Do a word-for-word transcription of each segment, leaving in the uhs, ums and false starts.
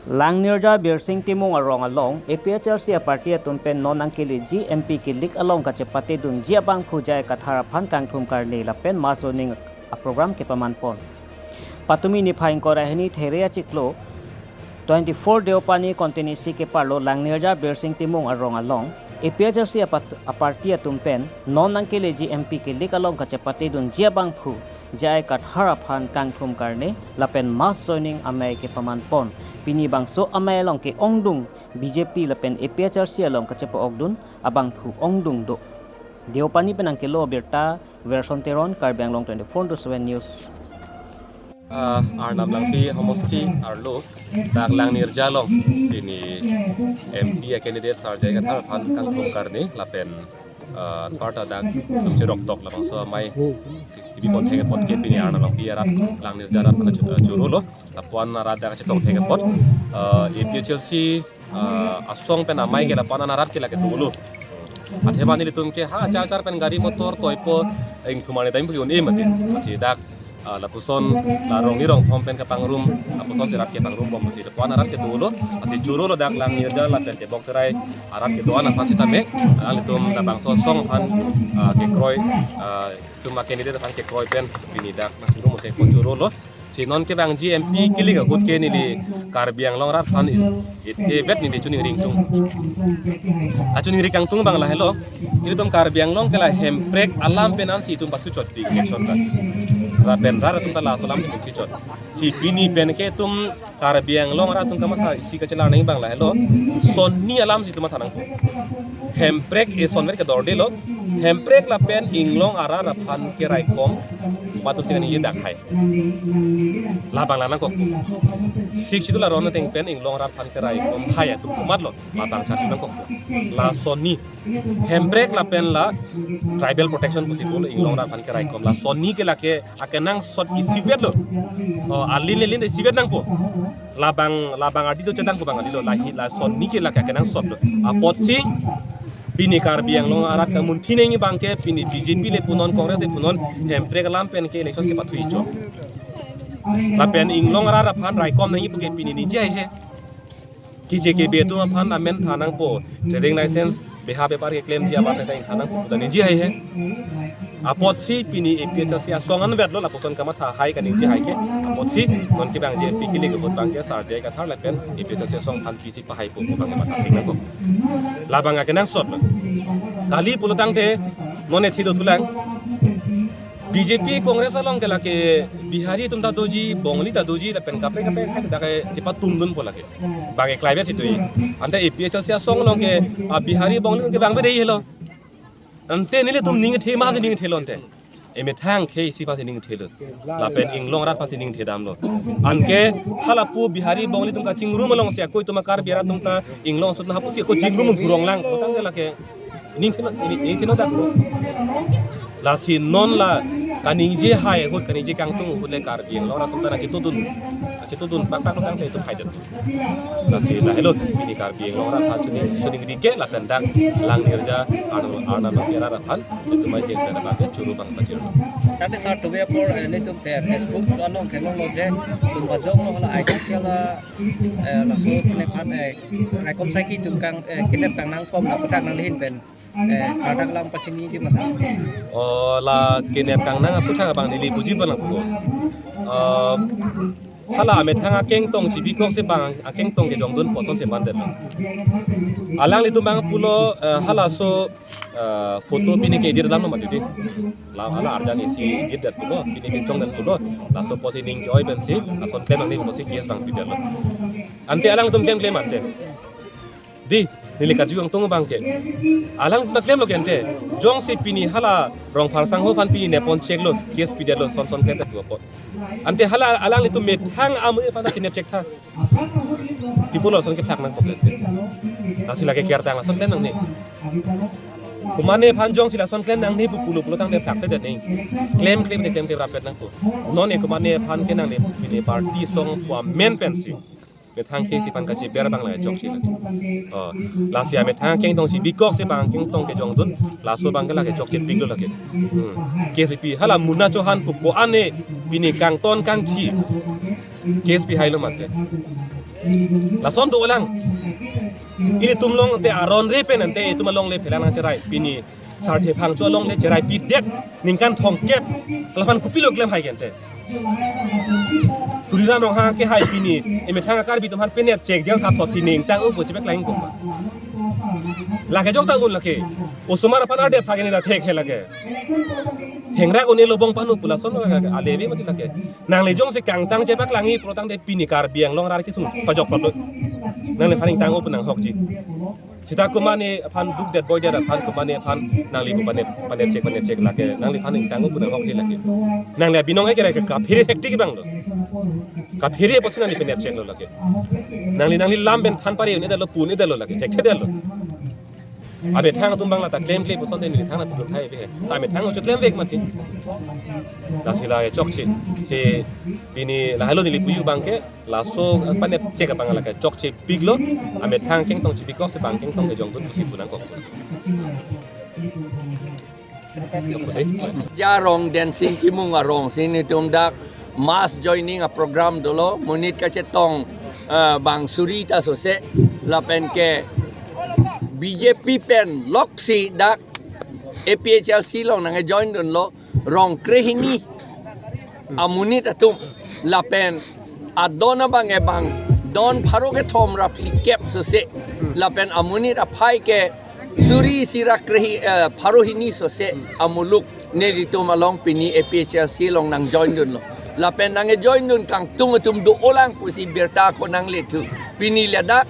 Langnirja Birsing Timung arong along A P H L C a-party atum pen non nangkeleji M P kilik along kachepatedunji abangphu J I Kathar aphan kangthum karne lapen mass joining a-program kepamanpon. Patumi niphai ingkoi ra hini There achiklo twenty-four Deopani constituency keparlo Langnirja Birsing Timung arong along A P H L C apat-, a-party atum pen non nangkeleji M P kilik along kachepatedunji abangphu J I Kathar aphan kangthum karne lapen mass joining amei kepamanpon. Pini bangso amei along ke-ongdung B J P lapen A P H L C along kachepa-okdun abangphu ongdung do. Deopani pen nangkelo abirta Verson Teron, Karbi Anglong twenty-four into seven News. Ah, Arnam Langpi homosti arlo dak Langnirja along pini M P a-candidate Sar J I Kathar aphan kangthum karne lapen, ah, anparta dak chiroktok labangso amei kebi pon thek apot ke pini Arnam Langpi arat Langnirja arat aphan chu-, churolo lapu-an arat dak chetong thek apot, ah, A P H L C ah, asong pen amei ke lapu-an arat ke lake dolo. Athema nelitum ke ha char char pen gari motor toipo, ingthum arni time pu un-e mati. Lasi dak, ah, lapuson la rong ni rong thom pen kapangrum, lapuson si arat kepangrumbom lasi lapu-an arat ke dolo. Lasi churolo dak Langnirja lapen Tebok Terai arat kedo-an aphan sitame, ah, nelitum labangso asong aphan, ah, kekroi, ah, itum a-candidate aphan kekroi pen pini dak nangrum thek apot churolo. Si non kevangji M P kilik ahut ke neli Karbi Anglong arat aphan is, is, eh, vet neli choningri ingtung. Kachoningri kangtung abang lahelo. Ilitum Karbi Anglong ke la hemprek alam pen ansi itum pasu chot di election ta. Lapen rat atum ta laso alam si chot. Si pini pen ke itum Karbi Anglong arat atum kamatha isi kachelar nangji abang lahelo. Sonni alam si itum matha nangpo. Hemprek eson ver kedor delo. Hemprek lapen inglong arat aphan keraikom. Matum tingani ye dak hai. Labang la nangkok. Sik situ la ron ateng pen inglong arat aphan keraikom hai atum komatlo. Labang charju nangkok. La sonni. Hemprek lapen la tribal protection pusi pulo inglong arat aphan keraikom. La sonni ke lake akenangsot isivet lo. Oh, alin lelin isivet nangpo. Labang, labang adi do chetang ko bang adi lo, lahi la sonni ke lake akenangsot lo. Apotsi pini Karbi Anglong arat kamunthi nangji abang ke pini B J P le punon, Congress le punon, hemprek alam pen ke election si pathu icho. Lapen inglong arat aphan raikom nangji pu ke pini ningje haihe. Kije kebe atum aphan amen tha nangpo. Trading license beha bepar keklemji abang seta ingtha nangpo puta ningje haihe. Apotsi pini A P H L C asong anvet lo lapuson kamatha hai kaningje hai ke. Apotsi non kevangji M P kilik ahut abang ke Sar J I Kathar lapen A P H L C asong aphan pisi pahaipo pu abang matha thik nangkok. Labang akenangsot lo. Kali pulo tangte non ethi dothulang. B J P Congress along ke lake Bihari atum ta doji, Bongali ta doji, lapen kaprek kaprek hai ta ke chepatumdunpo lake. Bang ke klai besi tui. Ante A P H L C asong along ke, ah, Bihari Bongali ke bang bede helo. Ante nelitum ning the ma si ning thelo ante. Emethang ke isi pasi ning thelo. Lapen inglong arat pasi ning thedamlo. Anke halapu Bihari Bongali atum kachingrum alongsi ako itum a Karbi arat atum ta inglong sut na hapusi ako chingrum purong lang. Tangte lake ning thelo, ning, ning thelo dak. Lasi non la kaningje hai ahut kaningje kangtung ahut le Karbi Anglong arat atum ta nangchetudun. Nangchetudun pakpak tangte itum haidet. Lasi lahelo pini Karbi Anglong arat aphan chuni, chuningri ke lapen dak Langnirja Arnam, Arnam Langpi arat aphan itum ai hek pen abang ke churu abang pachir. Tangte sar tuve apor, eh, nelitum, eh, Facebook along kelonglo je, itum bajok lo hala I T C la, eh, laso nephan, eh, raikom saiki itum kang, eh, kinep kang nangkok na puthak nanglehin pen, eh, kardak lang pachiniji masa. Oh, la kinep kang nang aputhak abang neli puji abang lang pu. Eh, hala amethang akengtong chibikok si abang akengtong kejongdun poson si mandet. Alanglitum abang pulo, eh, halaso, eh, photo pini ke-edit alam lo mati di. La hala arjan isi edit det pulo, pini binchong det pulo. Laso pusi ning ke-oi pensi, lason klem nangne pusi case abang pidetlo. Ante alangtum klem klem ante. Di, neli karju kangtung abang ke. Alang ta klemlo ke ante. Jongsi pini hala Rongphar sangho aphan pini nepon cheklo, case pidetlo, son son klemdet tu apot. Ante hala alanglitum methang amu aphan ta chinep chek tha. Tipo lason ke thak nangkok le ante. Lasi lake kertang lason klem nangne. Komatne aphan jongsi lason klem nangne pu pulo pulo tangte thakthedet ne. Klem klem de klem klem rapet nangpo. Non e komatne aphan ke nangne pini party song pu amen pensi. Methang ke si aphan kachiber abang la chokche lake. Oh, lasi amethang akengtong chibikok si abang akengtong kejongdun, laso abang ke lake chokche piklo lake. Hmm. K C P hala Munna Chauhan pu ko-an ne pini kangton kangthi. Case pihailo mate. Lason dolang. Ilitum along te aron re pen ante itum alongle phelang nangcherai. Pini Sarthe Phangcho alongle cherai pidet ningkan thomkep. Laphan kopilo klem hai ke ante. Tuliram Ronghang ke hai pini emethang a-Karbi atum aphan penep chek jel thap thot si ningtang upo chepeklang koma. Lake jok ta un lake. Osomar aphan arde phak ini da thek he lake. Thengrak un-e lobong panu pu lason lake, aleve mati lake. Nangli jongsi kangtang chepaklangji pulotangte pini Karbi Anglong arat kesung pajok pajok. Nangliphan ingtang upo nanghokji. Seta komatne aphan dukdet boidet aphan, komatne aphan nangli pu panep, panep chek, panep chek lake. Nangliphan ingtang upo nanghokji lake. Nangli abinong ekere ke kaphere thektik bang lo. Kaphere apotsi nangli penep chek lo lake. Nangli, nangli lam pen than pare un-edetlo, pu un-edetlo lake. Thekthedetlo. Amethang atum bang lata klemkle puson te neli thangnat pudun thai ave he. Amethang uchu klemvek mati. Lasi la chokche. Si pini lahelo neli puyu abang ke laso panep chek abang lake chokchepiklo. Amethang kengtong chepiklo si bang kengtong kejongdun pusi pu nangkok. Jarong Dancing Kimung arong si nelitum dak mass joining a-program dolo, monit kachetong, eh, bang suri ta sose, lapen ke B J P pen loksi dak A P H L C along nangjoin dunlo, rong krehini amonit atum, lapen adon abang ebang don pharo kethom ra phlikep sose, lapen amonit aphai ke suri isi ra krehi, eh, pharo hini sose amuluk nelitum along pini A P H L C along nangjoin dunlo. Lapen nangjoin dun kangtung atum do-olang pusi birta ako nangle thu. Pini ladak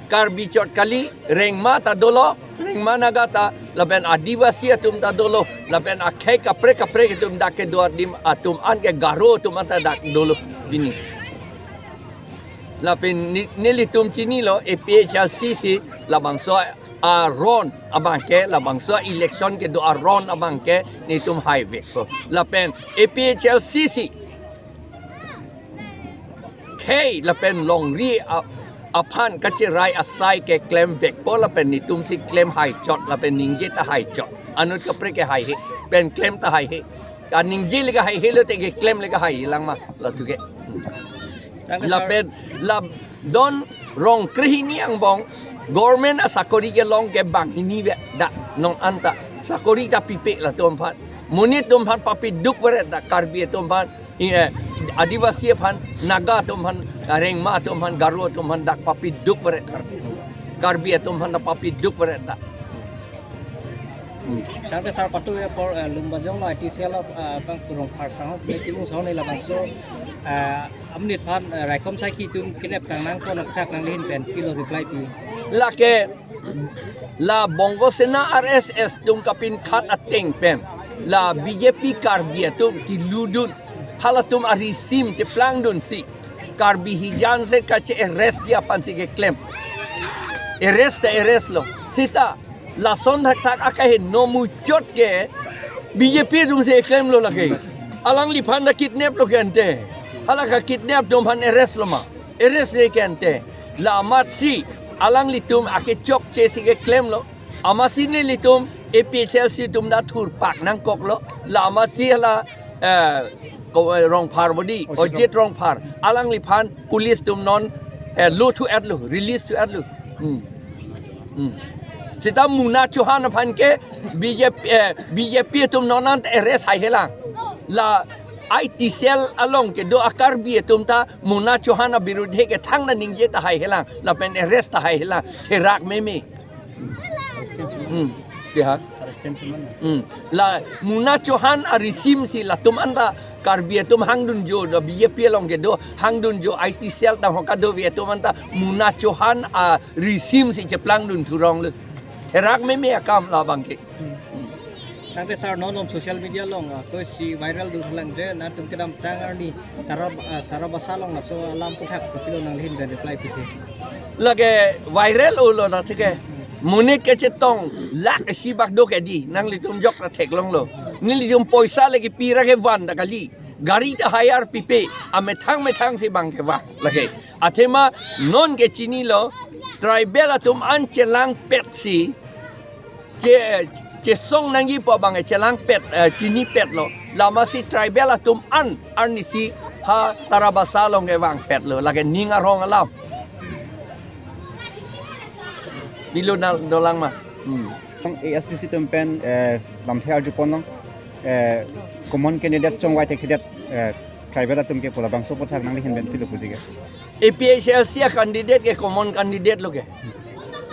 Karbi chot kali, Rengma ta dolo, Rengma Naga ta, lapen Adivasi atum ta dolo, lapen akhei kaprek kaprek atum dak kedo adim atum an ke Garo atum an ta dak dolo pini. Lapen ne-, nelitum chinilo A P H L C si labangso aron abang ke, labangso election kedo aron abang ke nelitum haivekpo. Lapen A P H L C si khei lapen longri a-, aphan kacherai asai ke klemvekpo lapen nelitum si klem hai chot lapen ningje ta hai chot. Anut kaprek ke haihe, pen klem ta haihe. Kaningje le ke haihe lote keklem le ke hailang ma, la thu ke. Tangte sir. Lapen la don rong krehini angbong government asakori kelong ke banghini ve dak non anta sakori ta pipe latum aphan. Monit atum aphan papi duk veret dak Karbi atum aphan, eh, Adivasi aphan, Naga atum aphan, Rengma atum aphan, Garo atum aphan dak papi duk veret Karbi. Karbi atum aphan dak papi duk veret dak. Hmm. Tangte sir patu ya por, eh, Lumbajong lo I T cell lo, eh, bang kurung par sang ho, meeting sang ho ni labangso, eh, amonit aphan, eh, raikom saikhi atum kenep kangnang ko nangthak nanglehin pen kopilo reply pi. Lake la Bongo Sena R S S atum kapinkhat ateng pen la B J P Karbi atum keludun, halatum arisim cheplangdun si Karbi hijan se kache-arrest ji aphan si keklem. Arrest ta arrest lo. Seta lason thakthak akaheno muchot ke B J P atum si klemlo lake. Alangliphan ta kidnap lo ke ante. Hala kakidnap atum aphan arrest lo ma? Arrest re ke ante. La amatsi alanglitum akechokche si keklemlo. Amatsi nelitum A P H L C atum ta thurpak nangkoklo. La amatsi hala, eh, ko, eh, Rongphar bodi, Ojit Ojit Rongphar. Alangliphan police atum non, eh, lo thu-etlo, release thu-etlo. Hmm. Hmm. Seta Muna Chauhan aphan ke B J P, eh, B J P atum non an arrest haihelang. La I T cell along kedo a-Karbi atum ta Muna Chauhan abirudhe ke thangta ningje ta haihelang, lapen arrest ta haihelang, therak meme. Hmm. Keha. Hmm. La Muna Chauhan arisim si latum anta Karbi atum hangdunjo do, B J P along kedo hangdunjo, I T cell tang ho kadokave atum anta Muna Chauhan arisim si cheplangdun thurong le. Therak meme akam labang ke. Hmm. Tangte sir non non social media along, ah, ko si viral dun lang je, nangtum kedamtang arni Tara, ah, Tarabasa along laso alam aphuthak kopilo nanglehin pen reply pite. Lake viral olo na thike. Monit kachetong lakh isi bak do ke di, nanglitum jok ta theklonglo. Nelitum poisa lake pi ra kevan ta kali. Gari ta hire pipe, amethang methang si bang kevan lake. Athema non ke chinilo, tribal atum an chelangpet si, che, chesong nangji pu abang chelangpet, eh, chinipetlo. La amatsi tribal atum an arnisi ha Tarabasa along kevangpetlo. Lake ning arong alam. Pilo na dolang ma. Hmm. A S D C atum pen, eh, lamthe arjupon long, eh, common candidate chongvai thekthedet, eh, tribal atum ke pu labangso aphuthak nangli ahin pen pilo puji ke? A P H L C a candidate ke common candidate lo ke.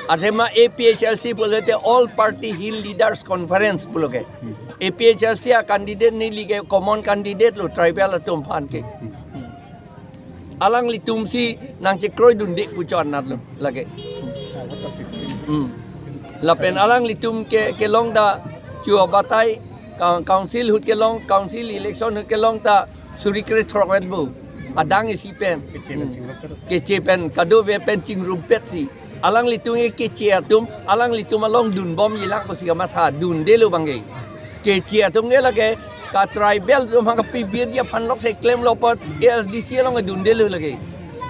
Athema A P H L C pulote All Party Hill Leaders Conference pulo ke. Hmm. A P H L C a candidate neli ke common candidate lo tribal atum aphan ke. Hmm. Alanglitum si nangchekroidunde pu chonat lo lake. Hmm. Lapen alanglitum ke kelong ta chua batai, coun-, council ahut kelong, council election ahut kelong ta suri krethrok vet bo. Adang isi pen. Keche pen Hmm. chingrumpet. Keche pen kadokave pen chingrumpet si. Alanglitum ke keche atum, alanglitum along dunbomji lang pusi kamatha, dundelo abang ke. Keche atum ke lake ka tribal atum ha kapibirji aphan lok si klemlo apot A S D C along dundelo lake.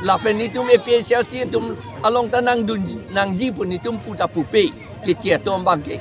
Lapen netum A P H L C atum along ta nangdun nangji pu netum pu ta pupe, keche atum abang ke.